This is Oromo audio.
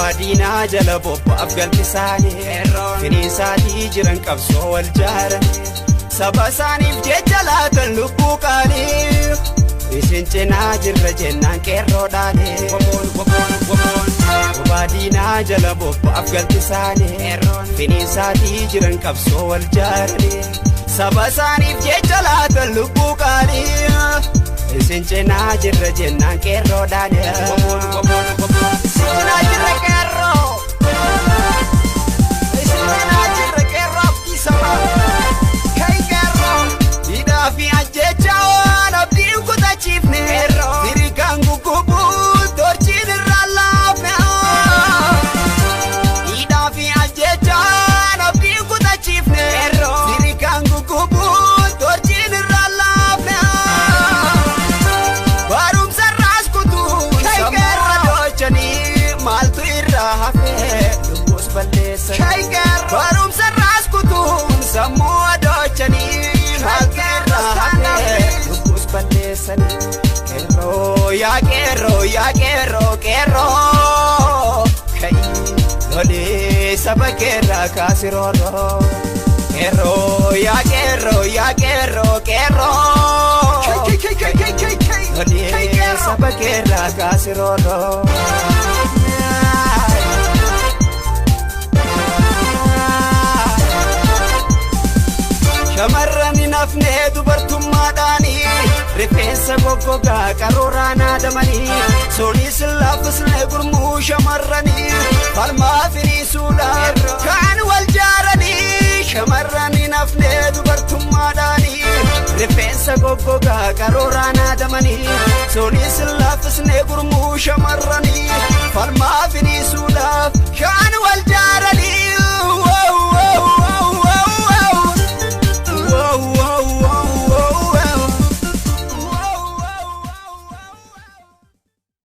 Bobaa diinaa jala bobbaaf galchisaanii finiinsaatii jiran qabsoo wal jaaranii saba isaaniif jecha laatan lubbuu qaalii isin cinaa jirra jennaan qeerroodhaanii. Bobaa diinaa jala bobbaaf galchisaanii finiinsaatii jiran qabsoo wal jaaranii saba isaaniif jecha laatan lubbuu qaalii isin cinaa jirra jennaan qeerroodhaanii. Isin cinaa jirra qeerroo. Isin cinaa jirra qeerroo abdii sabaa. Kai qeerroo. Hidhaa fi ajjeechaa waan abdiin kutachiifne. Firikaan guggubuun torchiin irraa laafne. Hidhaa fi ajjeechaa waan abdiin kutachiifne. Firikaan guggubuun torchiin irraa laafne. Barumsa irraas kutuun sammuu adochanii maaltu irraa hafe lubbuus balleessan. Barumsa irraas kutuun sammuu adochanii maaltu irraa hafe lubbuus balleessan. Qeerroo yaa qeerroo yaa qeerroo qeerroo ka'i lolee saba keerraa kaasirooroo. Qeerroo yaa qeerroo yaa qeerroo qeerroo. Lolee saba keerraa kaasirooroo. Shamarran hin hafnee dubartummaadhaanii rifeensa goggogaa qaruuraan haadamanii sunis laffisnee gurmuu shamarranii falmaa firiisuudhaan kan wal jaaranii shamarran hin hafnee dubartummaadhaanii rifeensa goggogaa qaruuraan haadamanii sunis laffisnee gurmuu shamarranii.